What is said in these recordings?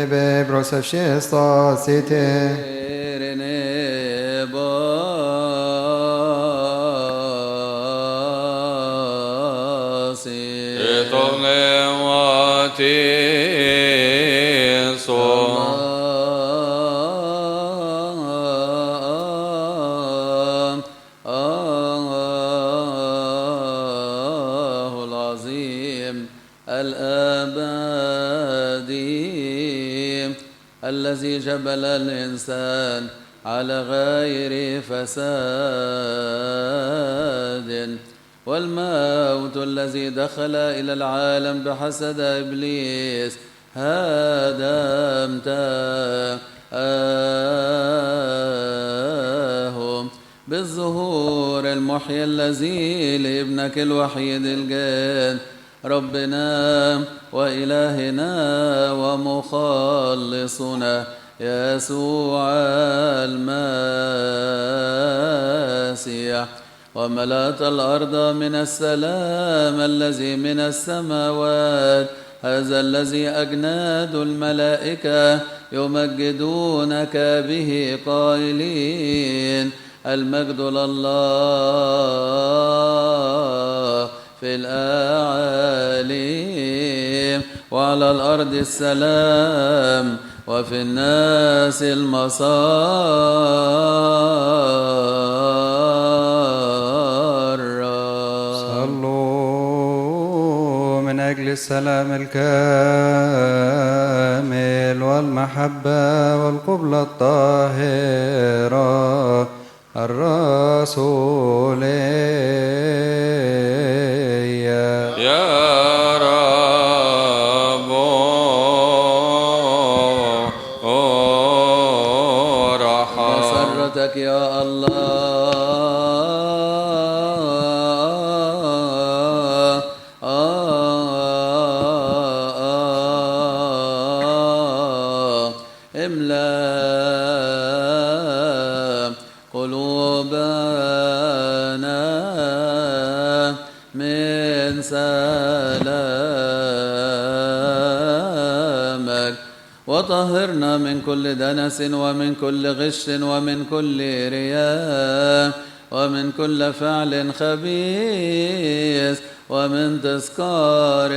Ebe brosevshesta site. الذي جبل الإنسان على غير فساد، والموت الذي دخل إلى العالم بحسد إبليس هدمته بالظهور المحيي الذي لابنك الوحيد الجاد ربنا وإلهنا ومخلصنا يسوع المسيح، وملأت الأرض من السلام الذي من السماوات، هذا الذي أجناد الملائكة يمجدونك به قائلين: المجد لله في الأعالي، وعلى الأرض السلام، وفي الناس المسار. صلوا من أجل السلام الكامل والمحبة والقبلة الطاهرة الرسولية. يا رب ارحم. مسرتك يا الله املأ قلوبنا من سلامك، وطهرنا من كل دنس ومن كل غش ومن كل رياء ومن كل فعل خبيث ومن تذكار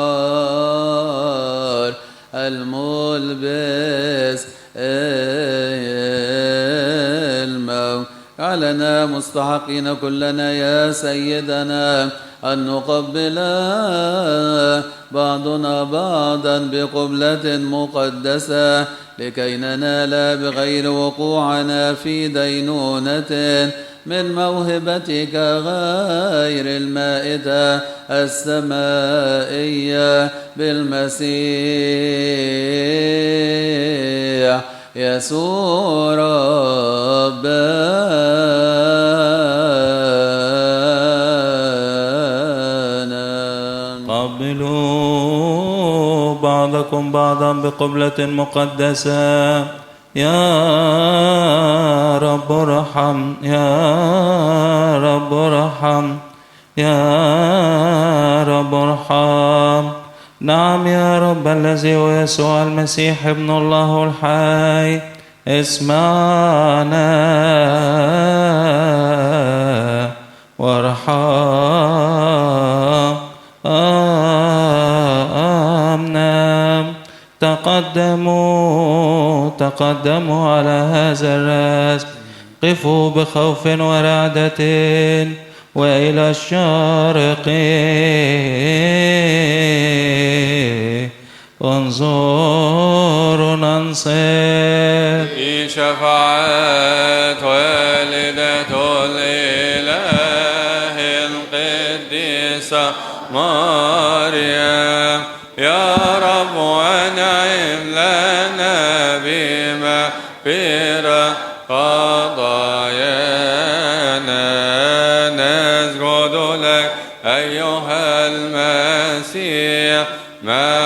الشر الملبس الموت. علنا مستحقين كلنا يا سيدنا أن نقبل بعضنا بعضا بقبلة مقدسة لكي ننال بغير وقوعنا في دينونة من موهبتك غير المائدة السمائية بالمسيح يسوع ربنا. قبلوا بعضكم بعضا بقبلة مقدسة. يا رب ارحم، يا رب ارحم، يا رب ارحم. نعم يا رب الذي هو يسوع المسيح ابن الله الحي، اسمعنا وارحمنا. تقدموا على هذا الرأس، قفوا بخوف ورعدة وإلى الشرق انظروا ننصر. في شفاعة والدة الإله القديسة مريم، يا رب وانعم لنا بمغفرة خطايانا. نسجد لك أيها المسيح مع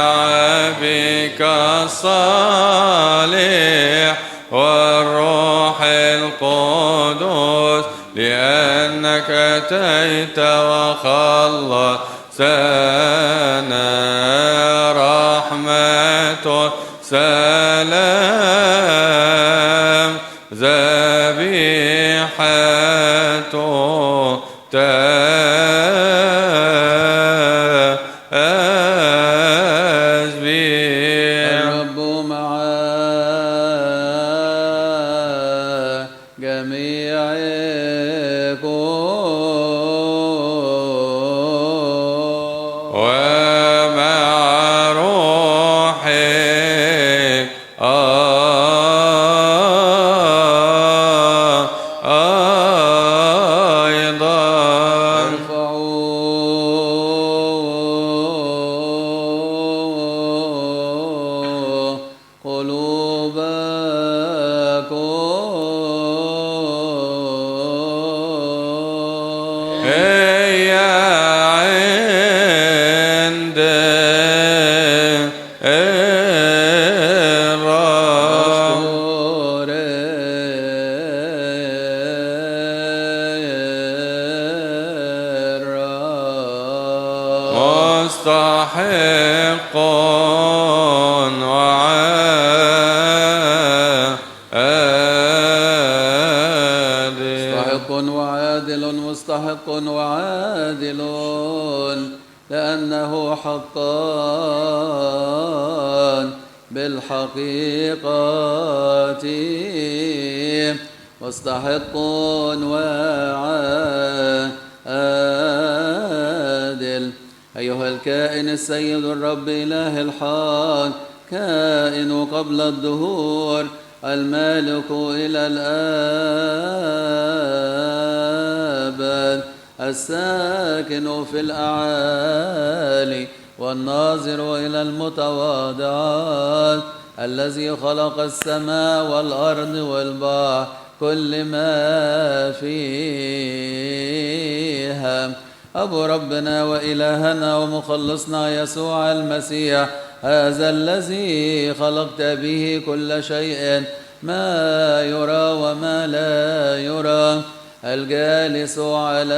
أبيك الصالح والروح القدس، لأنك أتيت خلصنا رحمة سلام ذبيحة تسبيح. الرب مع جميعكم ومع روحك أيضا. ارفعوا قلوبكم هي عند الرب مستحق وعادل. مستحق وعادل لأنه حقا بالحقيقة مستحق وعادل. أيها الكائن السيد الرب إله الحق، كائن قبل الدهور، المالك إلى الآبد، الساكن في الأعالي والناظر إلى المتواضعات، الذي خلق السماء والأرض والبحر كل ما فيها. أبو ربنا وإلهنا ومخلصنا يسوع المسيح، هذا الذي خلقت به كل شيء، ما يرى وما لا يرى، الجالس على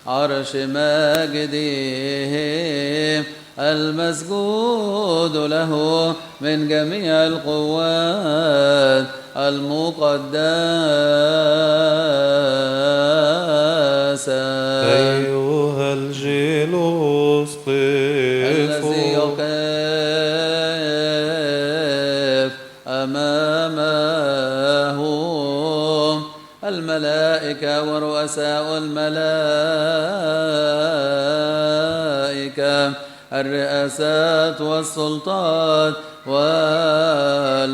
عرش مجده، المسجود له من جميع القوات المقدسة. أيها الجلوس الذي قفوا يقف أمامه الملائكة ورؤساء الملائكة، الرئاسات والسلطات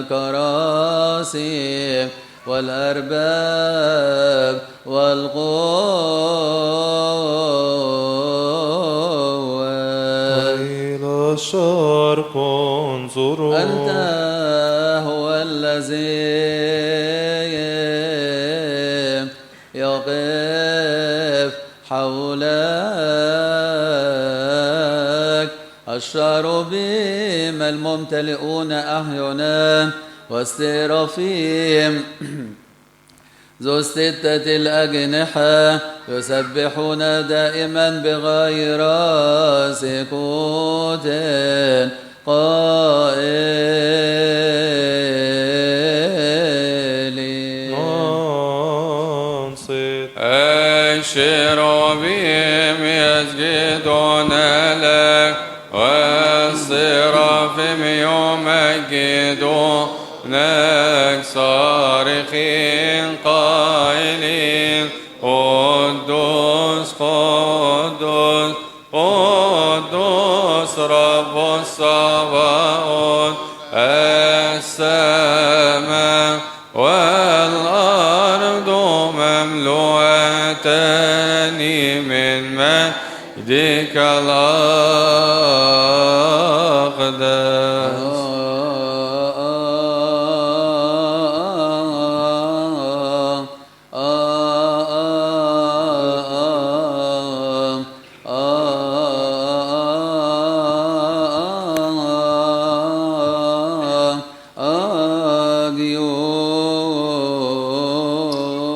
والكراسي والأرباب والقوات. إلى الشرق انظروا. أنت هو الذي يقف حولك الشاربيم الممتلئون أحيانا والسرافيم ذو الستة الأجنحة يسبحون دائما بغير سكوت قائلين. انصت. الشرابيم يسجدون لك والسرافيم يمجدونك صارخين قائلين قدوس قدوس قدوس رب الصباؤوت، السماء والأرض مملوءتان من مجدك الأقدس.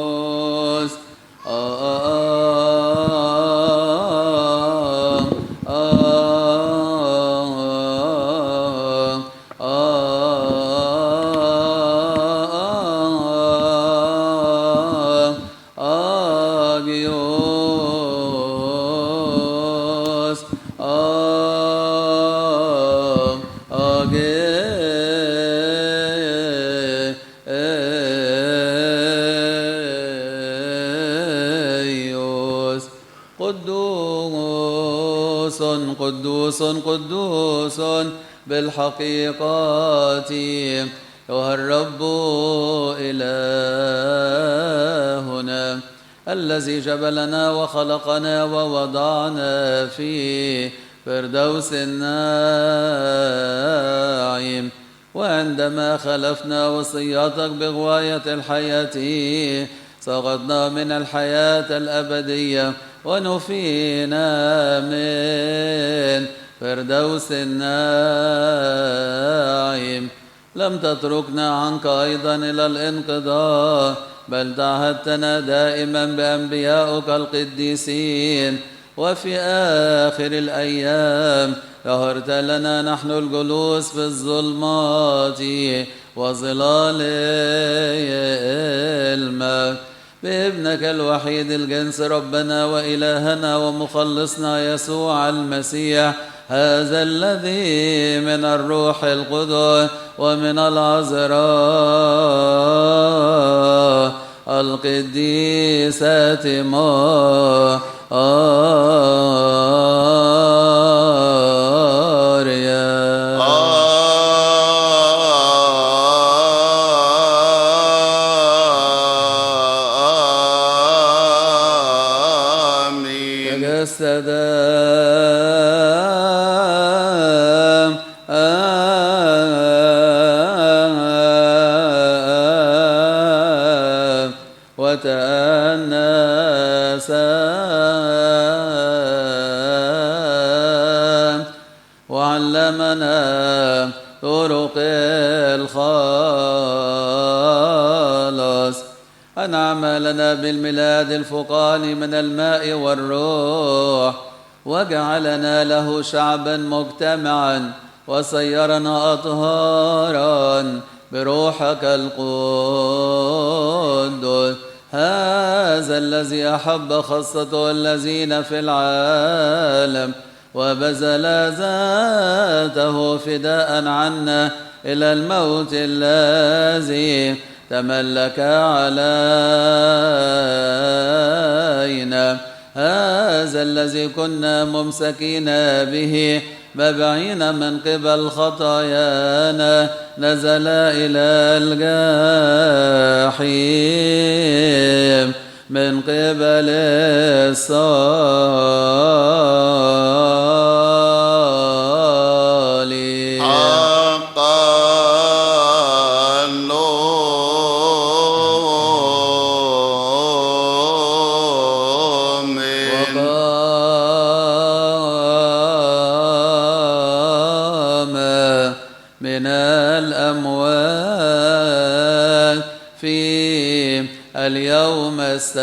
Agios Agios Agios قدوس قدوس قدوس بالحقيقة أيها الرب إلهنا الذي جبلنا وخلقنا ووضعنا في فردوس النعيم وعندما خلفنا وصياتك بغواية الحياة سقطنا من الحياة الأبدية ونفينا من فردوس النعيم لم تتركنا عنك أيضا إلى الانقضاء بل تعهدتنا دائما بأنبيائك القديسين وفي آخر الأيام ظهرت لنا نحن الجلوس في الظلمات وظلال الموت بابنك الوحيد الجنس ربنا وإلهنا ومخلصنا يسوع المسيح هذا الذي من الروح القدس ومن العذراء القديسة مريم آمين. تجسد وتأنس وعلمنا طرق الخلاص أنعم لنا بالميلاد الفقاني من الماء والروح وجعلنا له شعبا مجتمعا وصيرنا أطهارا بروحك القدس هذا الذي أحب خاصته الذين في العالم وبذل ذاته فداء عنا إلى الموت الذي تملك علينا هذا الذي كنا ممسكين به مبعين من قبل خطايانا نزل إلى الجحيم من قبل الصليب من الأموات في اليوم الثالث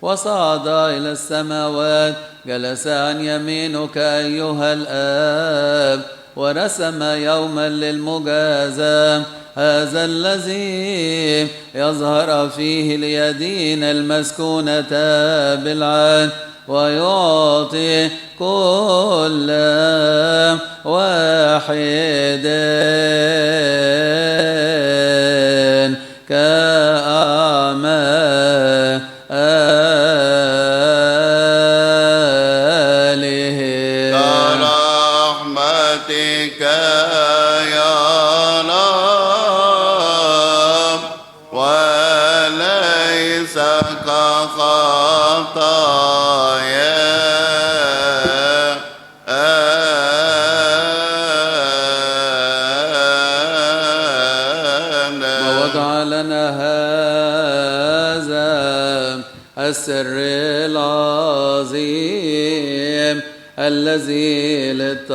وصعد إلى السماوات جلس عن يمينك أيها الآب ورسم يوما للمجازاة هذا الذي يظهر فيه اليدين المسكونة بالعدل ويعطي كل واحد كأعماله كرحمتك يا رب وليس كخطايا ووضع لنا هذا السر العظيم الذي للتقوى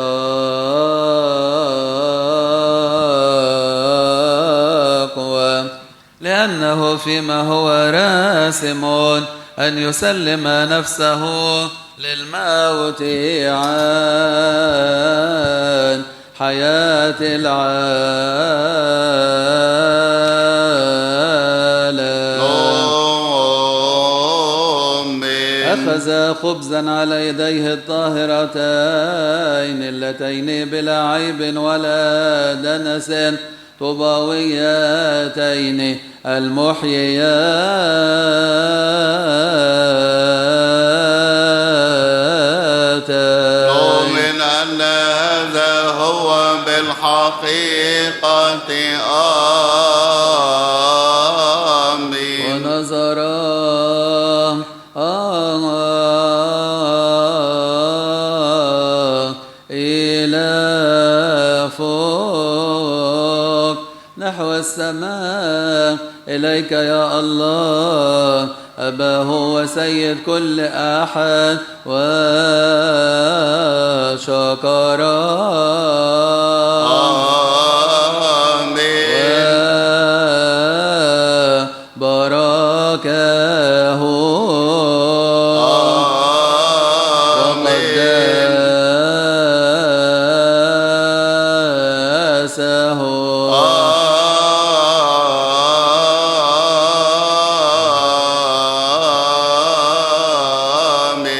لأنه فيما هو راسم أن يسلم نفسه للموت عن حياة العالم أخذ خبزا على يديه الطاهرتين اللتين بلا عيب ولا دنس طوباويتين المحييتين. نؤمن أن هذا هو بالحقيقة آمين. ونظر إلى فوق نحو السماء إليك يا الله أباه وسيد كل أحد وشكر وباركه وقدسه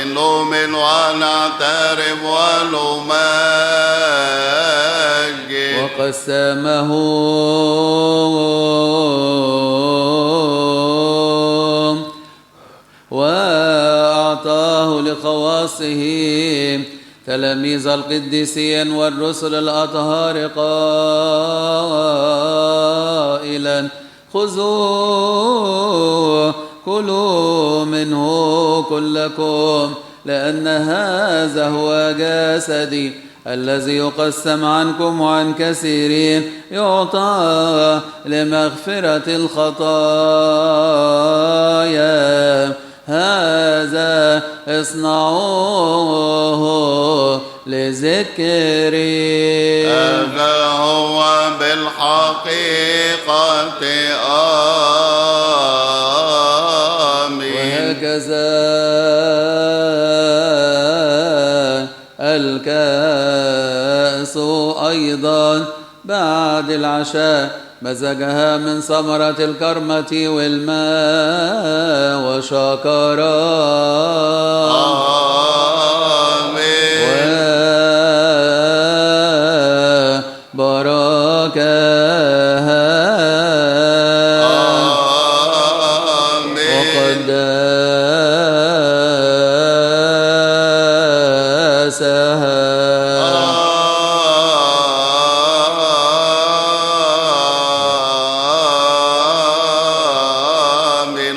نؤمن ونعترف ونمجد. وقسمه وأعطاه لخواصه تلاميذ القديسين والرسل الأطهار قائلا خذوا كلوا منه كلكم لأن هذا هو جسدي الذي يقسم عنكم وعن كثيرين يعطى لمغفرة الخطايا هذا اصنعوه لذكري. هذا هو بالحقيقة آمين. وهكذا الكأس أيضا بعد العشاء مزجها من ثمرة الكرمة والماء وشكرا وباركها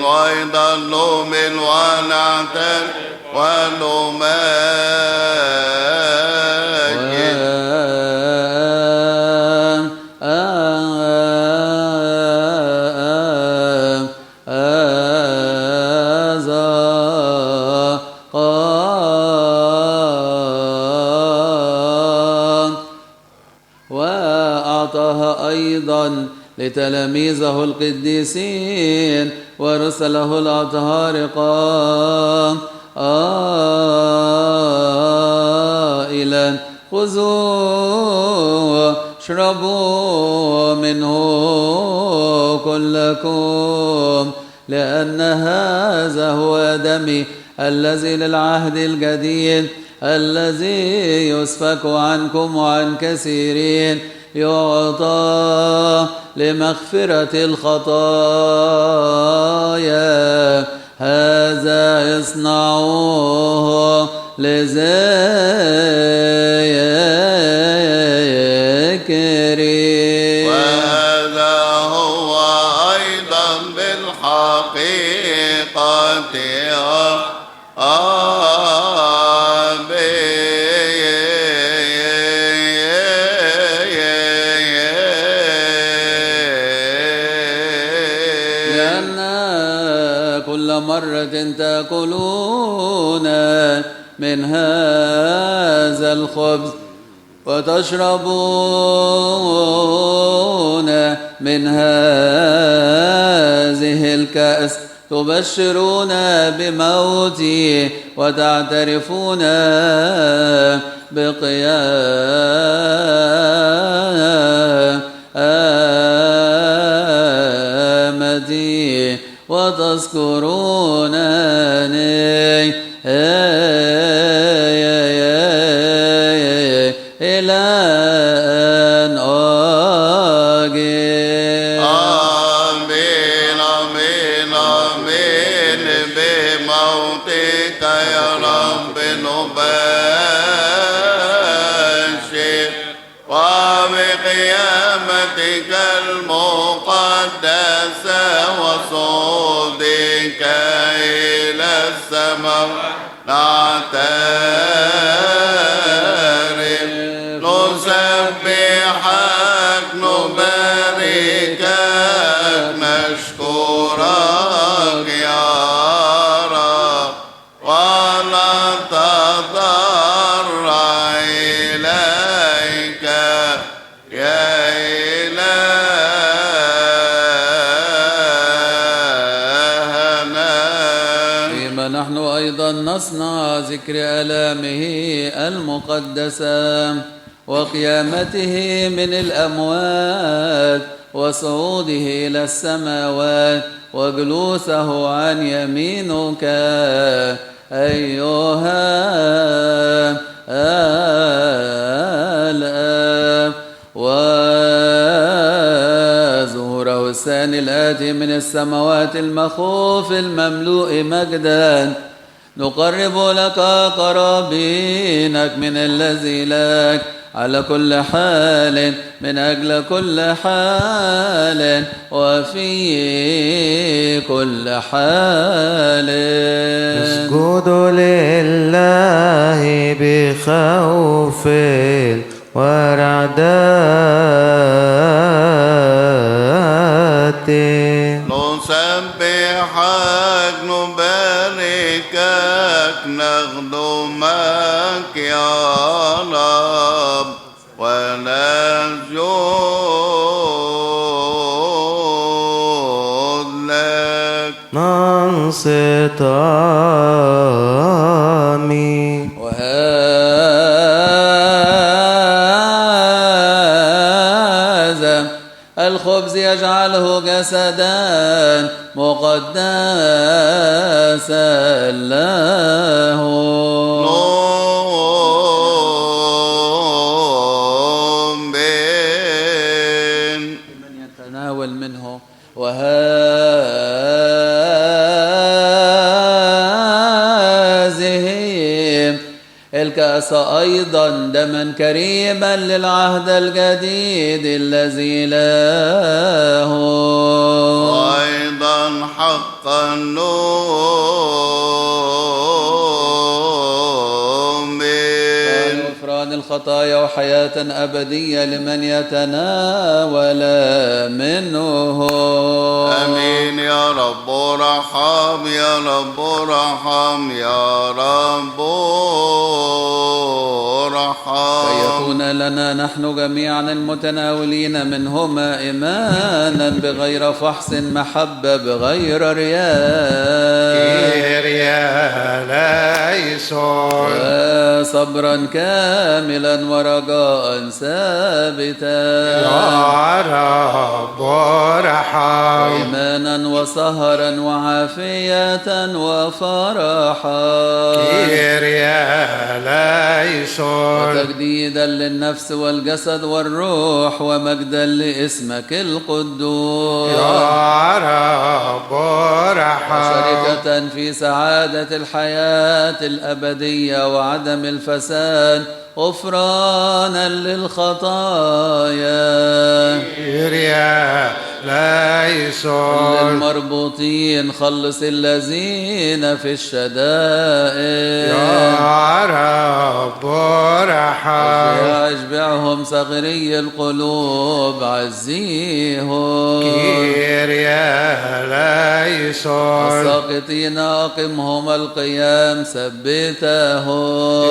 وأيضا نؤمن ونعترف وأعطاها أيضا لتلاميذه القديسين ورسله الأطهار قائلا خذوا اشربوا منه كلكم لأن هذا هو دمي الذي للعهد الجديد الذي يسفك عنكم وعن كثيرين يعطى لمغفرة الخطايا هذا اصنعوه لذكري. وهذا هو أيضا بالحقيقة مرة تأكلون من هذا الخبز وتشربون من هذه الكأس تبشرون بموتي وتعترفون بقيامتي وتذكرونني إلى أن أجي. آمين آمين آمين بموتك يا رب نبشر وبقيامتك المقدسة وصعودك إلى السماء نعترف نسبحك نباركك نشكرك يا رب ونتضرع إليك يا إلهنا. فيما نحن أيضا نصنع ذكر آلامه المقدسة وقيامته من الأموات وصعوده إلى السماوات وجلوسه عن يمينك أيها الآب وظهوره الثاني الآتي من السماوات المخوف المملوء مجدا نقرب لك قرابينك من الذي لك على كل حال من أجل كل حال وفي كل حال. اسجدوا لله بخوف ورعدات نسبحك نباركك نخدمك يا رب ونسجد لك ننصت آمين. وهذا الخبز يجعله جسدا مقدسا له من يتناول منه. وهذه الكأس أيضا دما كريما للعهد الجديد الذي له أيضا حقا نؤمن غفران الخطايا وحياة أبدية لمن يتناول منه. آمين يا رب ارحم يا رب ارحم يا رب ارحم. كي يكون لنا نحن جميعا المتناولين منهما إيمانا بغير فحص محبة بغير رياء وصبرا كاملا ورجاء ثابتا وإيمانا وسهرا وعافية وفرحا وتجديدا للنفس والجسد والروح ومجدا لاسمك القدوس وشركة في سعادة الحياة الأبدية وعدم الفساد غفرانا للخطايا للمربوطين خلص الذين في الشدائد اشبعهم صغري القلوب عزيهم الساقطين أقمهم القيام ثبتهم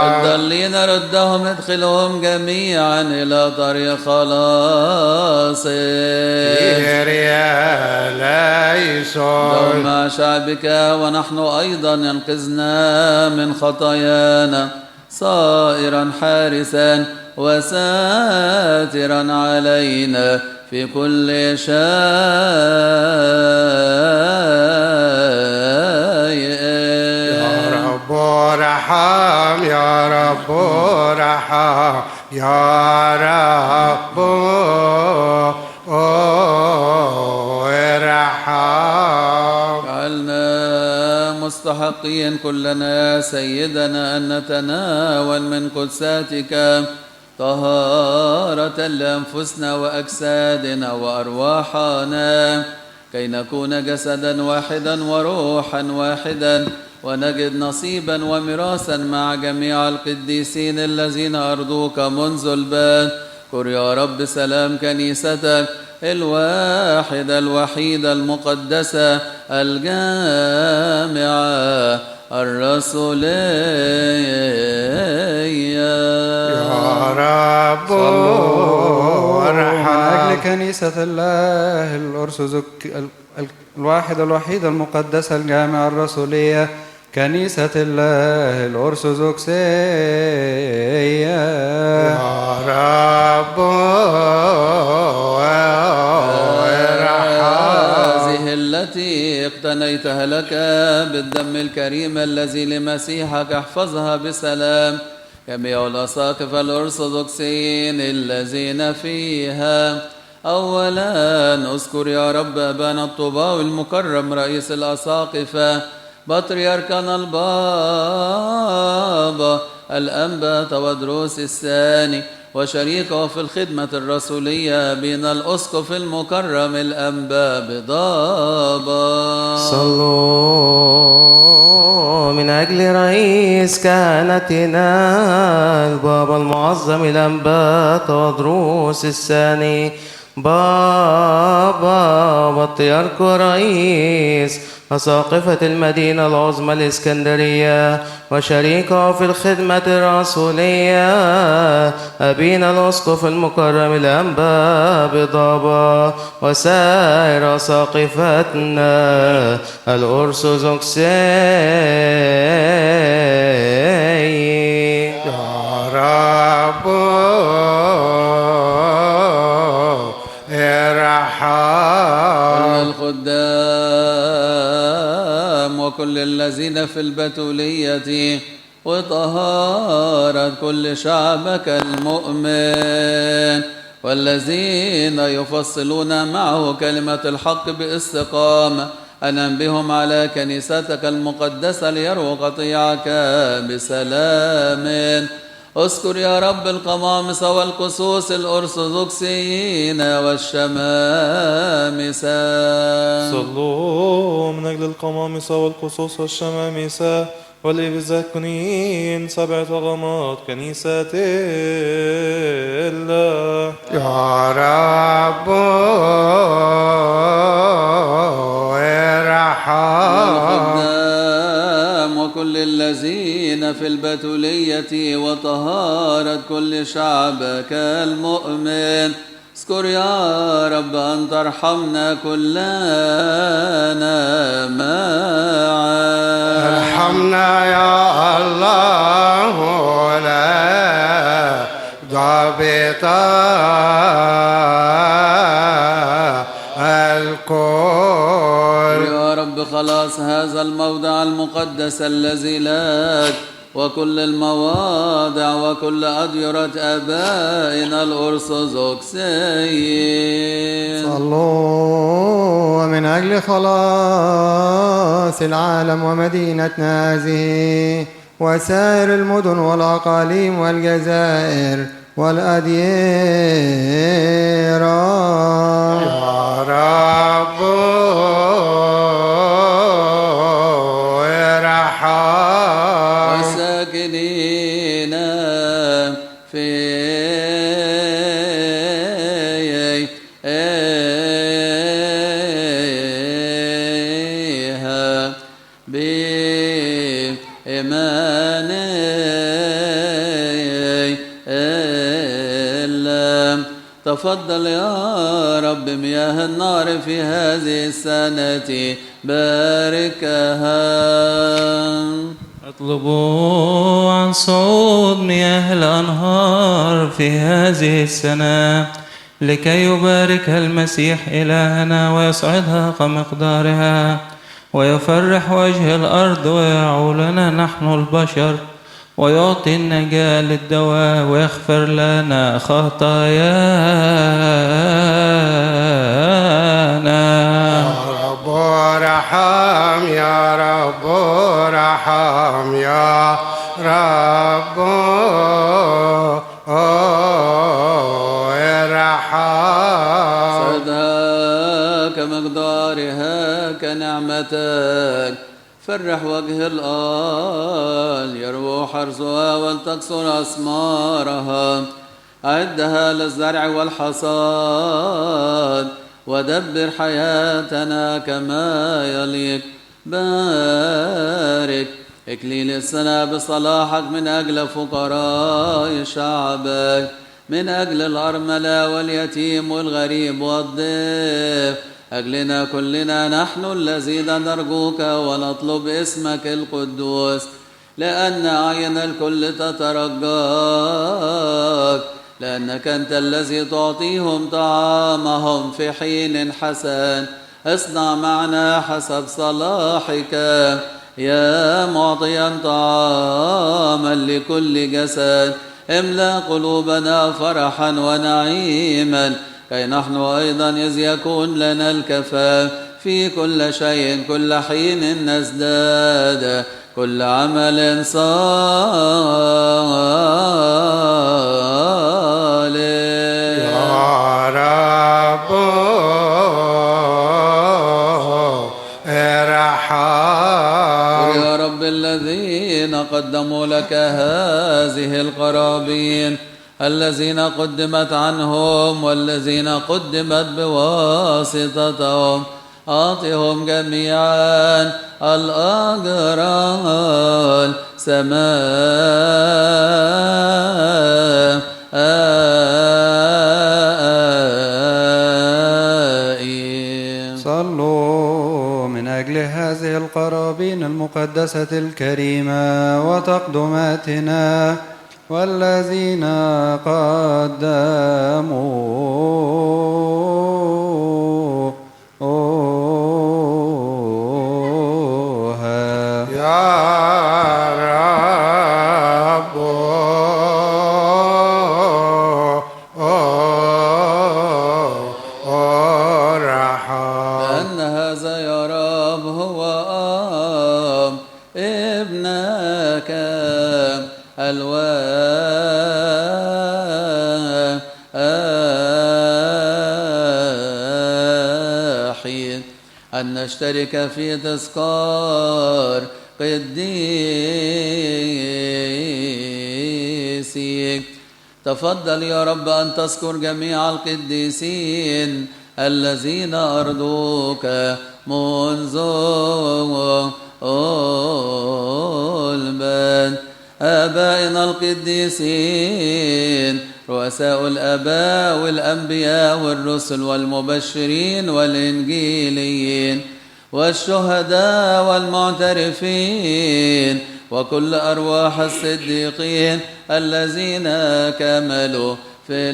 الضالين ردهم ادخلهم جميعا إلى طريق خلاصك دوم مع شعبك ونحن أيضا ينقذنا من خطايانا صائرا حارسا وساترا علينا في كل شيء. يا رب ارحم يا رب ارحم يا رب ارحم. جعلنا مستحقين كلنا يا سيدنا أن نتناول من قدساتك طهارة لأنفسنا وأجسادنا وأرواحنا، كي نكون جسدا واحدا وروحا واحدا، ونجد نصيبا وميراثا مع جميع القديسين الذين أرضوك منذ البدء. اذكر يا رب سلام كنيستك الواحدة الوحيدة المقدسة الجامعة الرسولية. يا رب ارحم. من أجل كنيسة الله الواحدة الوحيدة المقدسة الجامعة الرسولية، كنيسة الله الأرثوذكسية. يا رب هذه التي اقتنيتها لك بالدم الكريم الذي لمسيحك احفظها بسلام جميع الأساقفة الأرثوذكسيين الذين فيها. أولا اذكر يا رب أبانا الطوباوي المكرم رئيس الأساقفة، بطريركنا البابا الأنبا تودروس الثاني، وشريكه في الخدمة الرسولية بين الأسقف المكرم الأنبا بضابة. صلوا من أجل رئيس كهنتنا البابا المعظم الأنبا تودروس الثاني، بابا بطريرك رئيس أساقفة المدينة العظمى الإسكندرية، وشريكه في الخدمة الرسولية أبينا الأسقف المكرم الأنبا بضابة، وسائر أساقفتنا الأرثوذكسية. يا رب ارحم. الخدام وكل الذين في البتولية وطهارة كل شعبك المؤمن، والذين يفصلون معه كلمة الحق باستقامة، أنم بهم على كنيستك المقدسة ليروا قطيعك بسلام. اذكر يا رب القمامسة والقسوس الأرثوذكسيين والشمامسة. صلوا من أجل القمامسة والقصوص والشمامسة والإبزاكونيين 7 طغمات كنيسة الله. يا رب ارحم. الخدام وكل الذين في البتولية وطهارة كل شعبك المؤمن، اذكر يا رب أن ترحمنا كلنا معا. ارحمنا يا الله لا ضابط الكل. يا رب خلاص هذا الموضع المقدس الذي لك، وكل المواضع وكل أديرة آبائنا الأرثوذكسيين. صلوا ومن أجل خلاص العالم ومدينتنا هذه وسائر المدن والأقاليم والجزائر والأديرة. يا رب ارحم. وساكنين فيها بإيمان تفضل يا رب مياه النار في هذه السنة باركها. اطلبوا عن صعود مياه الأنهار في هذه السنة لكي يباركها المسيح إلهنا ويسعدها كمقدارها ويفرح وجه الأرض ويعولنا نحن البشر ويعطي النجاة للدواء ويغفر لنا خطايانا. رب ارحم يا رب ارحم يا رب ارحم. سدها كمقدارها كنعمتك فرح وجه الآل يروح حرثها ولتكسر أثمارها أعدها للزرع والحصاد ودبر حياتنا كما يليق. بارك إكليل السنة بصلاحك من أجل فقراء شعبك، من أجل الأرملة واليتيم والغريب والضيف، أجلنا كلنا نحن الذين نرجوك ونطلب اسمك القدوس، لأن أعين الكل تترجاك، لأنك أنت الذي تعطيهم طعامهم في حين حسن. اصنع معنا حسب صلاحك يا معطيا طعاما لكل جسد، املأ قلوبنا فرحا ونعيما، كي نحن أيضا إذ يكون لنا الكفاف في كل شيء كل حين نزداد كل عمل صالح. يا رب ارحم. يا رب الذين قدموا لك هذه القرابين، الذين قدمت عنهم والذين قدمت بواسطتهم، أعطهم جميعا الأجر السمائي. صلوا من أجل هذه القرابين المقدسة الكريمة وتقدماتنا والذين قدموها. يا رب ارحم. لأن هذا يا رب هو ابنك الواحد، أن نشترك في تذكار قديسك. تفضل يا رب أن تذكر جميع القديسين الذين أرضوك منذ البدء، آبائنا القديسين، رؤساء الآباء والأنبياء والرسل والمبشرين والإنجيليين والشهداء والمعترفين وكل أرواح الصديقين الذين كملوا في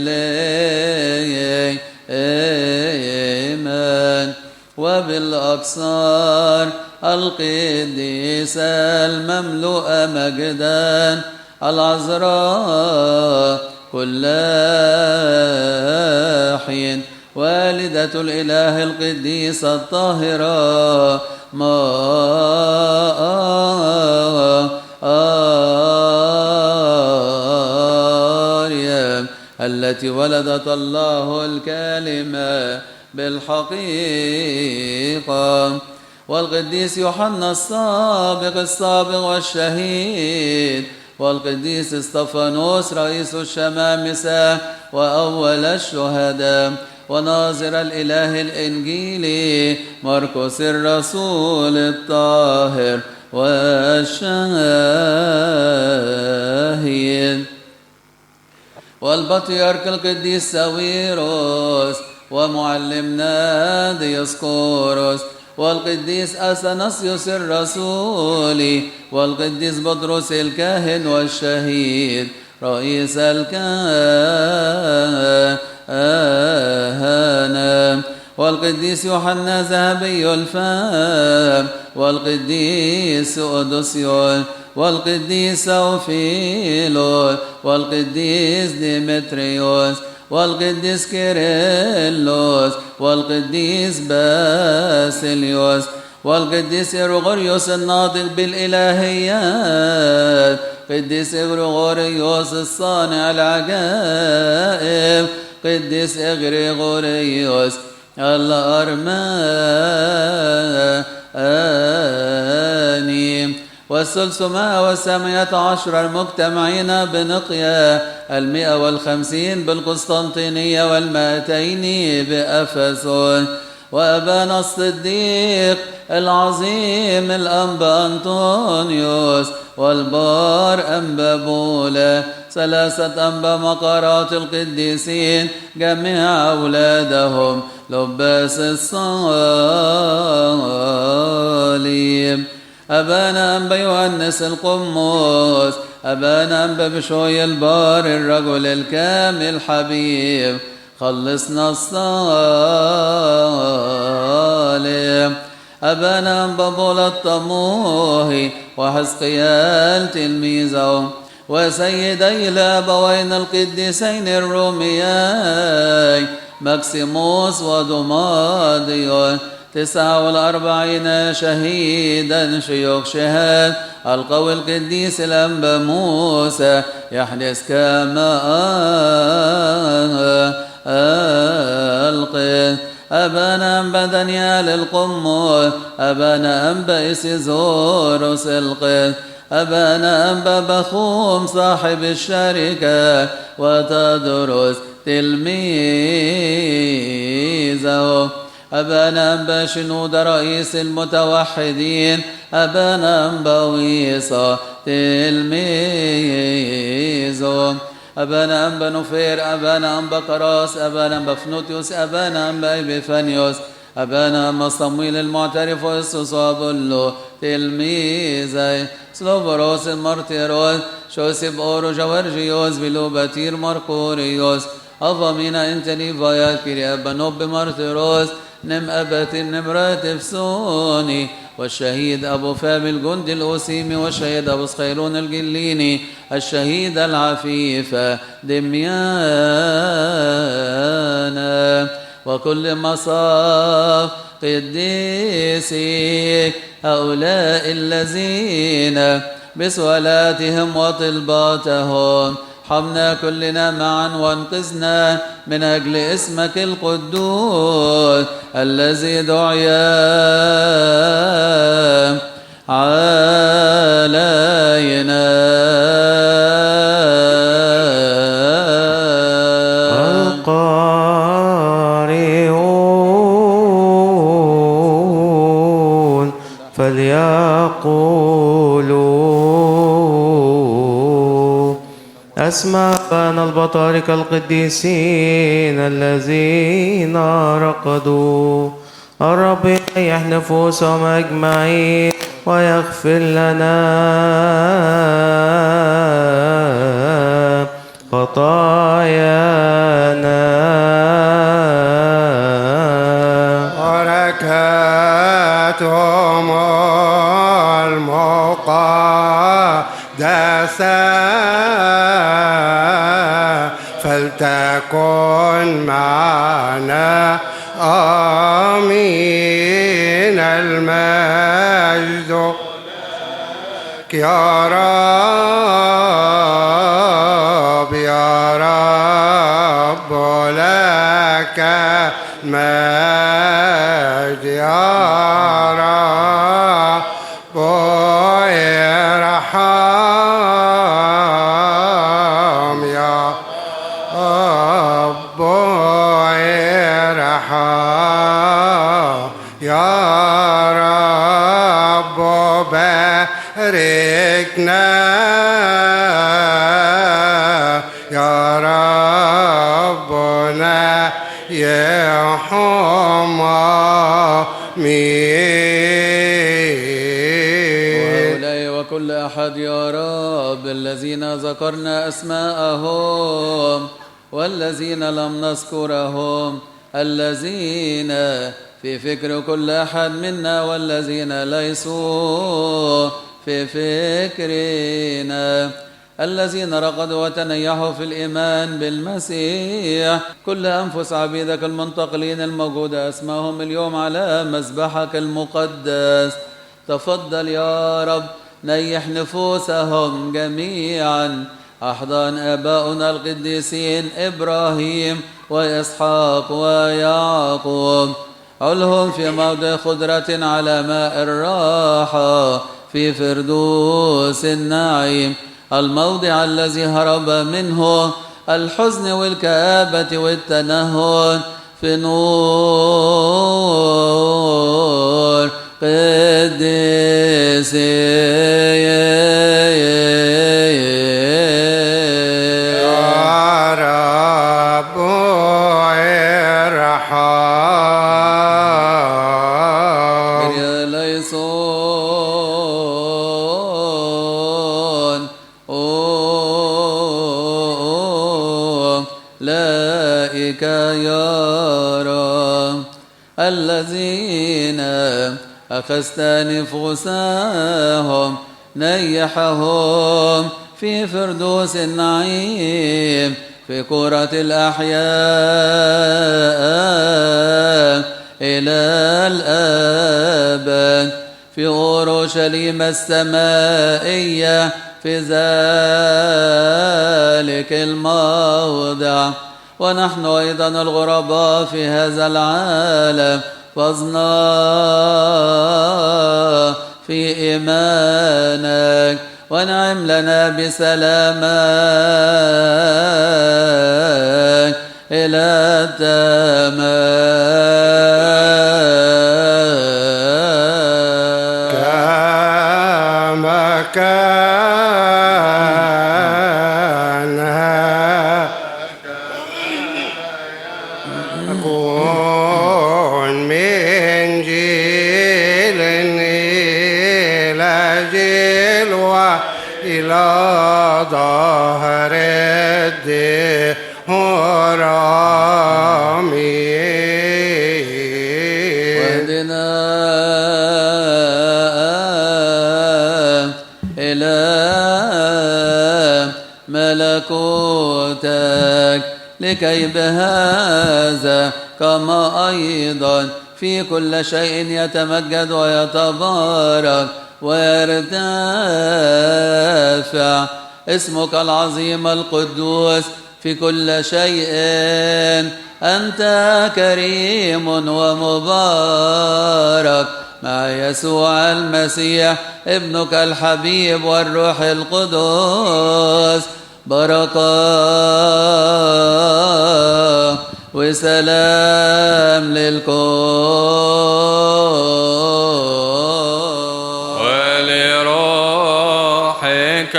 الإيمان، وبالأقصار القديسة المملوءة مجدا العذراء كل حين، والدة الإله القديسة الطاهرة مريم التي ولدت الله الكلمة بالحقيقة، والقديس يوحنا السابق والشهيد، والقديس اسطفانوس رئيس الشمامسة وأول الشهداء، وناظر الإله الإنجيلي مرقس الرسول الطاهر والشاهد، والبطيرك القديس ساويروس، ومعلمنا ديسقورس، والقديس أثناسيوس الرسولي، والقديس بطرس الكاهن والشهيد رئيس الكهنة والقديس يوحنا ذهبي الفم، والقديس أودوسيوس، والقديس أوفيلوس، والقديس ديمتريوس، والقديس كيرلس، والقديس باسيليوس، والقديس غرغوريوس الناطق بالإلهيات، قديس غرغوريوس الصانع العجائب، قديس غرغوريوس الأرماني، والثلثمائة والثمانية عشر المجتمعين بنقيا، 150 بالقسطنطينية، 200 بأفسس، وأبانا الصديق العظيم الأنبا أنطونيوس، والبار أنبا بولا، 3 أنبا مقارات القديسين جميع أولادهم لباس الصليب، أبانا أنبا يوحنس القموس، أبانا أنبا بشوي البار الرجل الكامل حبيب، خلصنا الصالح، أبانا أنبا بولا الطموحي، وحزقيال تلميذه، وسيدي الأبوين القديسين الروميين مكسيموس ودوماديون، 49 شهيدا شيوخ شهاد، القوي القديس الأنبا موسى يحدث كما ألقي، أبانا أنبا دانيال القموس، أبانا أنبا إسيزوروس القس، أبانا أنبا بخوم صاحب الشركة، وتدرس تلميذه، أبانا أنبا شنود رئيس المتوحدين، أبانا أنبا ويصا تلميذه، أبانا أنبا نفير، أبانا أنبا قراس، أبانا أنبا فنوتيوس، أبانا أنبا إبيفانيوس، أبانا أنبا صمويل المعترف وإسوسابولو تلميذي، سلوبروس المارتيروس، شوسيب أورو جوارجيوس، بلوباتير ماركوريوس، أفامينا إنتني فايا كيري أبا نوب مارتيروس، نم أبات النمرات فسوني، والشهيد أبو فاب الجند الأسيمي، والشهيد أبو سخيرون الجليني، الشهيد العفيفة دميانا، وكل مصاف قديسيك، هؤلاء الذين بسؤالاتهم وطلباتهم حمنا كلنا معا وانقذنا من أجل اسمك القدوس الذي دعي علينا. القارئون فليقولوا أسمع أبانا البطاركة القديسين الذين رقدوا. الرب يريح نفوسهم أجمعين ويغفر لنا خطايانا. بركاتهم المقدسة فلتكن معنا آمين. المجد يا رب يا رب لك المجد يا رب ارحم يا رب ارحم يا رب باركنا يا ربنا يرحم وهؤلاء وكل أحد يا رب الذين ذكرنا أسماءهم والذين لم نذكرهم، الذين في فكر كل أحد منا والذين ليسوا في فكرنا، الذين رقدوا وتنيحوا في الإيمان بالمسيح، كل أنفس عبيدك المنتقلين الموجودة أسماهم اليوم على مذبحك المقدس. تفضل يا رب نيح نفوسهم جميعا، أحضان آباؤنا القديسين إبراهيم وإسحاق ويعقوب، علهم في موضع خضرة على ماء الراحة في فردوس النعيم، الموضع الذي هرب منه الحزن والكآبة والتنهد، في نور قديسي يا رب ارحم. يا ليسون لائك يا رب، الذين أخذت نفوسهم نيحهم في فردوس النعيم في كرة الأحياء إلى الأبد، في أورشليم السمائية في ذلك الموضع. ونحن أيضا الغرباء في هذا العالم فاصنع في إيمانك، وانعم لنا بسلامك إلى التمام. كما كان أكون من جيل إلى جيل وإلى ظهر الدهر آمين. واهدنا إلى ملكوتك، لكي بهذا كما أيضا في كل شيء يتمجد ويتبارك ويرتفع اسمك العظيم القدوس في كل شيء. أنت كريم ومبارك مع يسوع المسيح ابنك الحبيب والروح القدس، بركة وسلام للكل ولروحك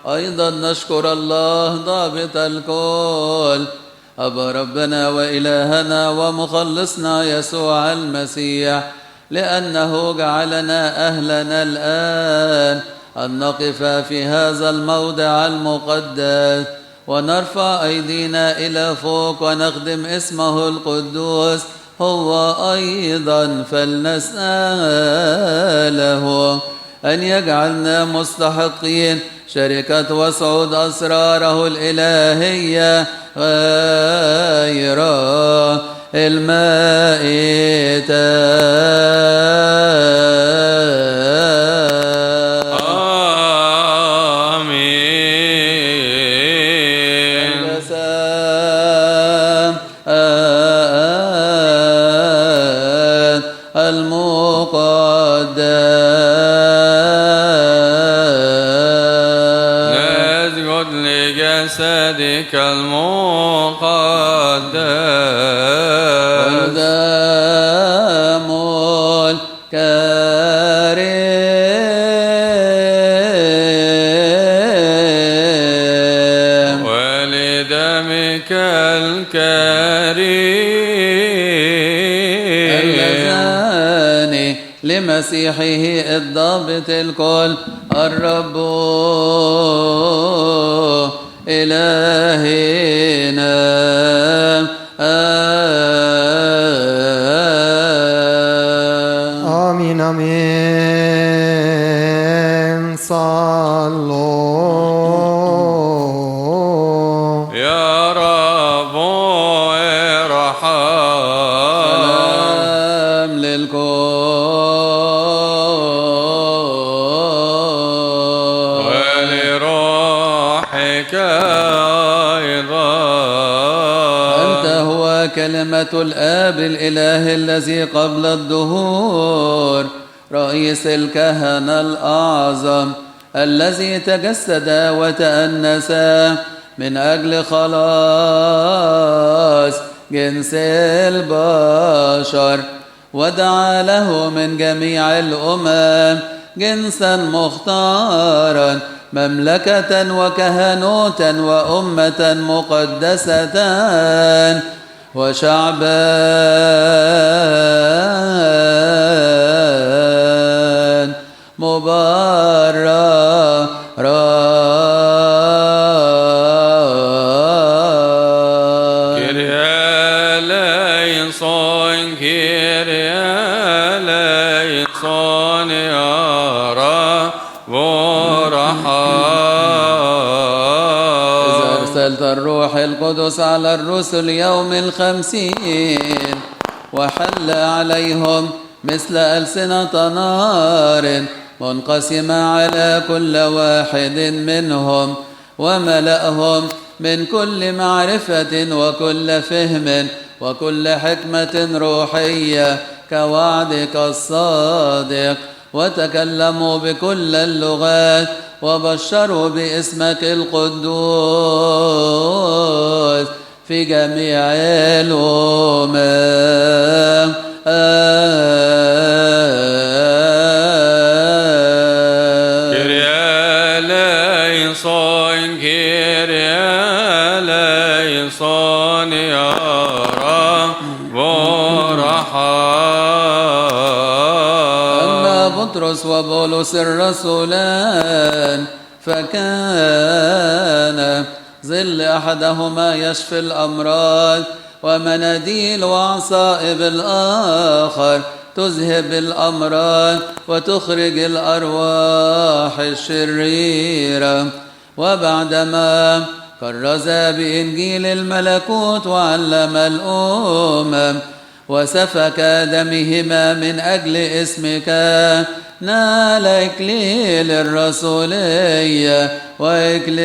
أيضا نشكر الله ضابط الكل، أبا ربنا وإلهنا ومخلصنا يسوع المسيح، لأنه جعلنا أهلنا الآن أن نقف في هذا الموضع المقدس ونرفع أيدينا إلى فوق ونخدم اسمه القدوس هو أيضا، فلنسأله أن يجعلنا مستحقين شركة وصعود أسراره الإلهية غير المائتة. جسدك المقدس ودم الكريم ولدمك الكريم لمسيحه الضابط الكل الرب إلهنا آمين آمين. صلوا يا رب ارحم سلام للكل ولروحك أيضا. أنت هو كلمة الآب الإله الذي قبل الدهور، رئيس الكهنة الأعظم الذي تجسد وتأنس من أجل خلاص جنس البشر، ودعا له من جميع الأمم جنسا مختارا، مملكة وكهنوتا وأمة مقدسة وشعبا مباررا. كيريا ليسون كيريا ليسون يا رب إذ أرسلت الروح القدس على الرسل يوم 50 وحل عليهم مثل ألسنة نار منقسمة على كل واحد منهم، وملأهم من كل معرفة وكل فهم وكل حكمة روحية كوعدك الصادق، وتكلموا بكل اللغات وبشروا باسمك القدوس في جميع الأمم. كيريا ليسون كيريا ليسون يا رب أما بطرس وبولس الرسولان فكان ظل أحدهما يشفي الأمراض، ومناديل وعصائب الآخر تذهب الأمراض وتخرج الأرواح الشريرة. وبعدما كرز بإنجيل الملكوت وعلم الأمم وسفك دمهما من أجل اسمك، نال إكليل الرسولية وإكليل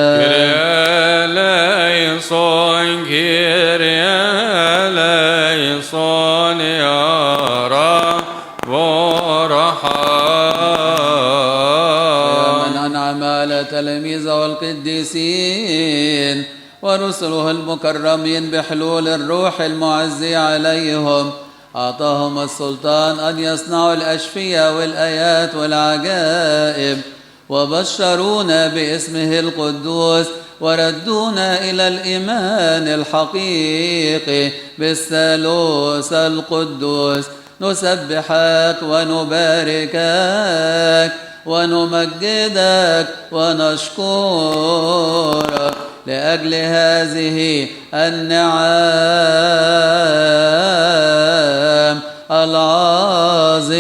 كيريا ليسون كيريا ليسون يا رب يا من أنعم على تلاميذه والقديسين ورسله المكرمين بحلول الروح المعزي عليهم، أعطاهم السلطان أن يصنعوا الأشفية والآيات والعجائب، وبشرونا باسمه القدوس، وردونا إلى الإيمان الحقيقي بالثالوث القدوس. نسبحك ونباركك ونمجدك ونشكرك لأجل هذه النعم العظيمة.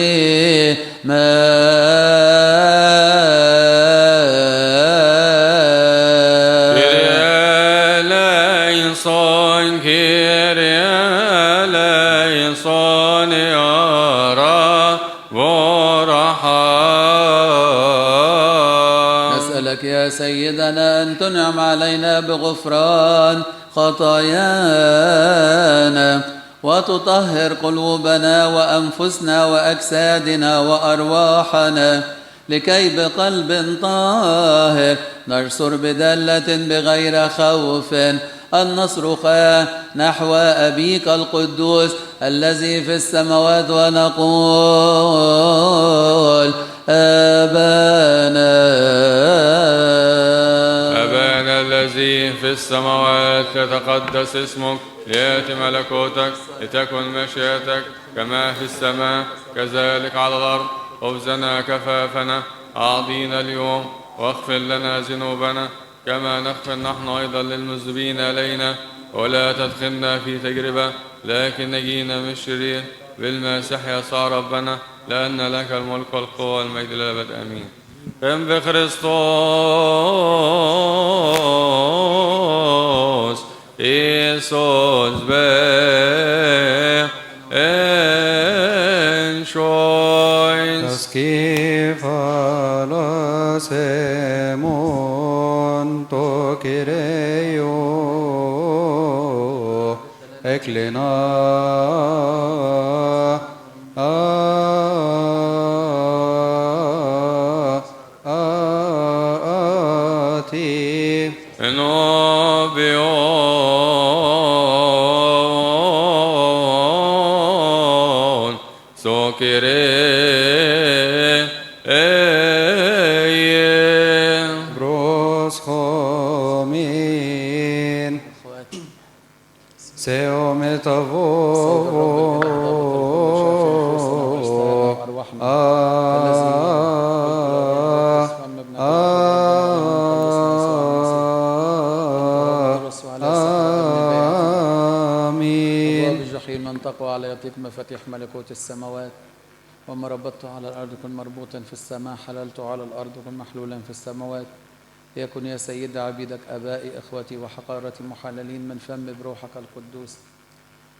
كيريا ليسون كيريا ليسون يا رب نسألك يا سيدنا أن تنعم علينا بغفران خطايانا، وتطهر قلوبنا وأنفسنا وأجسادنا وأرواحنا، لكي بقلب طاهر نرسل بدلة بغير خوف أن نصرخ نحو أبيك القدوس الذي في السماوات ونقول: آبانا السماوات ليتقدس اسمك، ليأتي ملكوتك، لتكن مشيئتك كما في السماء كذلك على الأرض. خبزنا كفافنا أعطينا اليوم، واغفر لنا ذنوبنا كما نغفر نحن أيضا للمذنبين إلينا، ولا تدخلنا في تجربة لكن نجينا من الشرير، بالمسيح يسوع ربنا، لأن لك الملك والقوة والمجد للأبد آمين. قم بخريستوس إيسوس بين شويس Skifala semon to kireyo eklena ati Enobion Sokere bros homin seo metavo تقوى على يديك مفاتيح ملكوت السماوات، وما ربطته على الأرض كن مربوطا في السماء، حللته على الأرض كن محلولا في السماوات. يكن يا سيد عبيدك أبائي إخوتي وحقارتي محللين من فم بروحك القدوس.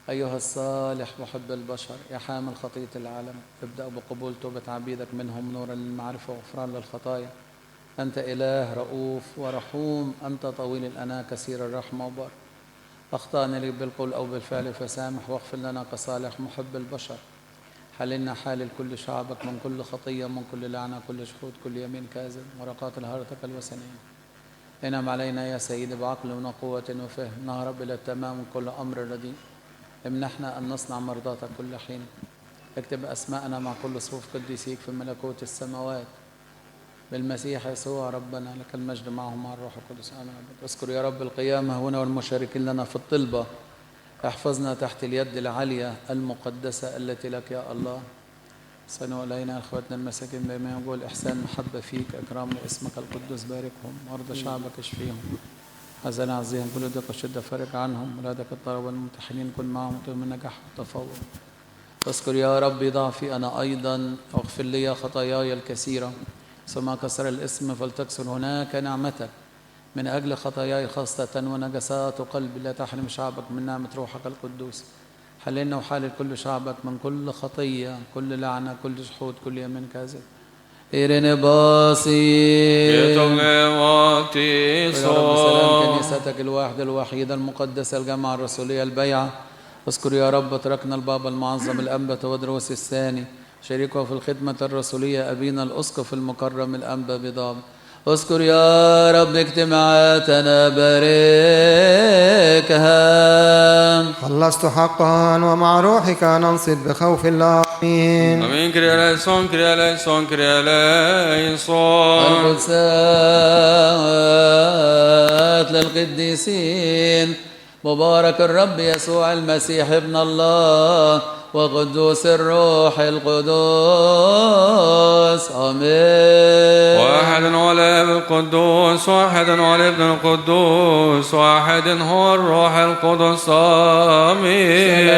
أيها الصالح محب البشر يا حامل خطية العالم، ابدأ بقبول توبة عبيدك منهم نورا للمعرفة وغفران للخطايا. أنت إله رؤوف ورحوم، أنت طويل الأناة كثير الرحمة وبر. أخطأنا لي بالقول أو بالفعل فسامح، واغفر لنا كصالح محب البشر. حللنا حال كل شعبك من كل خطية، من كل لعنة، كل شهود، كل يمين كاذب، ورقات الهرطة الوثنية. انعم علينا يا سيدي بعقل وقوة وفهم، نهرب إلى التمام كل أمر رديء. امنحنا أن نصنع مرضاتك كل حين. اكتب أسماءنا مع كل صفوف قديسيك في ملكوت السماوات، بالمسيح يسوع ربنا، لك المجد معه مع الروح القدس آمين. اذكر يا رب القيامة هنا والمشاركين لنا في الطلبة، احفظنا تحت اليد العالية المقدسة التي لك يا الله. سنوا إلينا أخواتنا المساكين بما يقول إحسان محبة فيك، أكرام لاسمك القدوس، باركهم وارض شعبك اشفيهم. حزن عزيهم كل ضيق الشدة فرج عنهم، ولادك الطلبة والممتحنين كن معهم من نجاح والتفوق. اذكر يا ربي ضعفي أنا أيضا، واغفر لي خطاياي الكثيرة، ثم كسر الاسم فلتكسر هناك نعمتك من أجل خطاياي خاصة ونجسات قلبي. لا تحرم شعبك من نعمة روحك القدوس. حللنا وحلل كل شعبك من كل خطية، كل لعنة، كل جحود، كل يمين كاذب. إيرين باسي يتغلواتي يا رب سلام كنيستك الواحدة الوحيدة المقدسة الجامعة الرسولية البيعة. اذكر يا رب تركنا البابا المعظم الأنبا تودروس الثاني شريكه في الخدمة الرسولية أبينا الأسقف المكرم الأنبا بضاب. اذكر يا رب اجتماعاتنا باركها. خلصت حقا ومع روحك ننصت بخوف الله. آمين. امين. كريا ليسون كريا ليسون كريا ليسون. القدسات للقديسين، مبارك الرب يسوع المسيح ابن الله وقدوس الروح القدوس. آمين. واحد هو الاب القدوس، واحد هو الابن القدوس، واحد هو الروح القدس. آمين.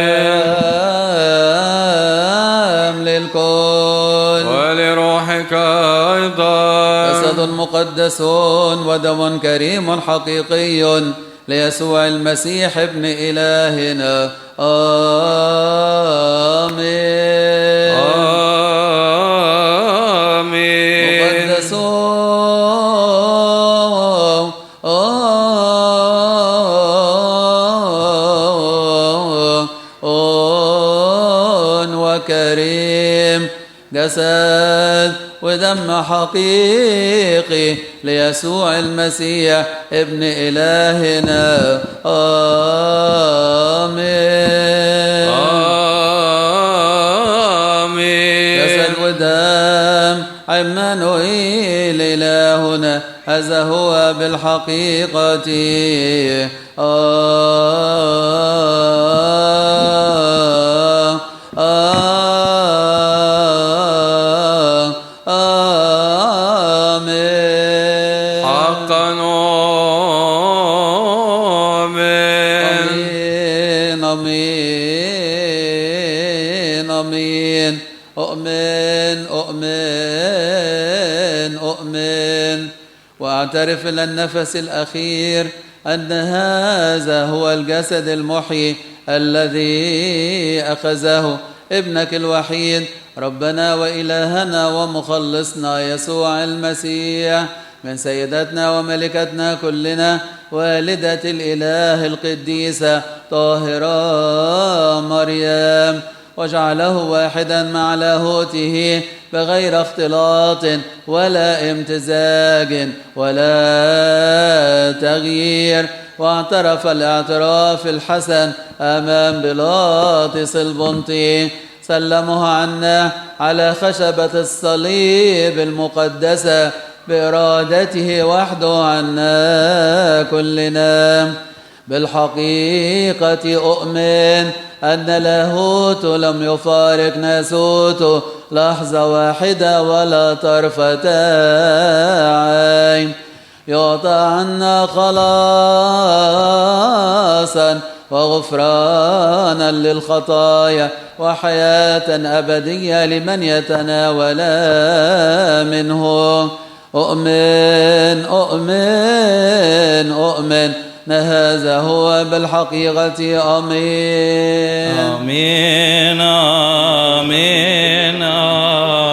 سلام للكل ولروحك أيضا. جسد مقدس ودم كريم حقيقي ليسوع المسيح ابن إلهنا. آمين. آمين. مقدس وكريم، جسد ودم حقيقي ليسوع المسيح ابن إلهنا. آمين. آمين. جسد ودم عمانوئيل إلهنا هذا هو بالحقيقة آمين. حقا آمين. آمين آمين أؤمن أؤمن أؤمن وأعترف إلى النفس الأخير أن هذا هو الجسد المحيي الذي أخذه ابنك الوحيد ربنا وإلهنا ومخلصنا يسوع المسيح من سيدتنا وملكتنا كلنا والدة الإله القديسة طاهرة مريم، وجعله واحدا مع لاهوته بغير اختلاط ولا امتزاج ولا تغيير، واعترف الاعتراف الحسن أمام بيلاطس البنطي، سلمه عنا على خشبة الصليب المقدسة بإرادته وحده عنا كلنا. بالحقيقة أؤمن أن لاهوت لم يفارق ناسوته لحظة واحدة ولا طرفة عين، يعطى عنا خلاصا وغفرانا للخطايا وحياة أبدية لمن يتناول منه. أؤمن أؤمن أؤمن هذا هو بالحقيقة. آمين آمين آمين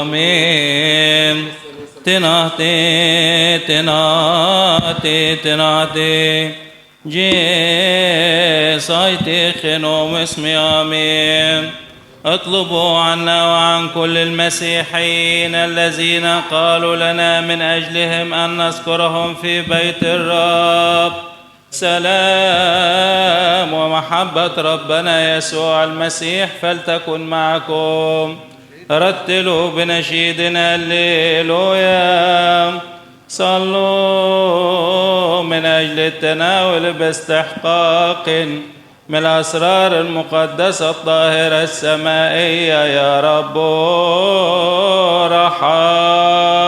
آمين. تناتي تناتي تناتي جي سايتي خنوم اسمي. آمين. اطلبوا عنا وعن كل المسيحيين الذين قالوا لنا من أجلهم أن نذكرهم في بيت الرب سلام ومحبة ربنا يسوع المسيح فلتكن معكم. رتلوا بنشيدنا الليلويا. صلوا من أجل التناول باستحقاق من الأسرار المقدسة الطاهرة السمائية. يا رب رحم.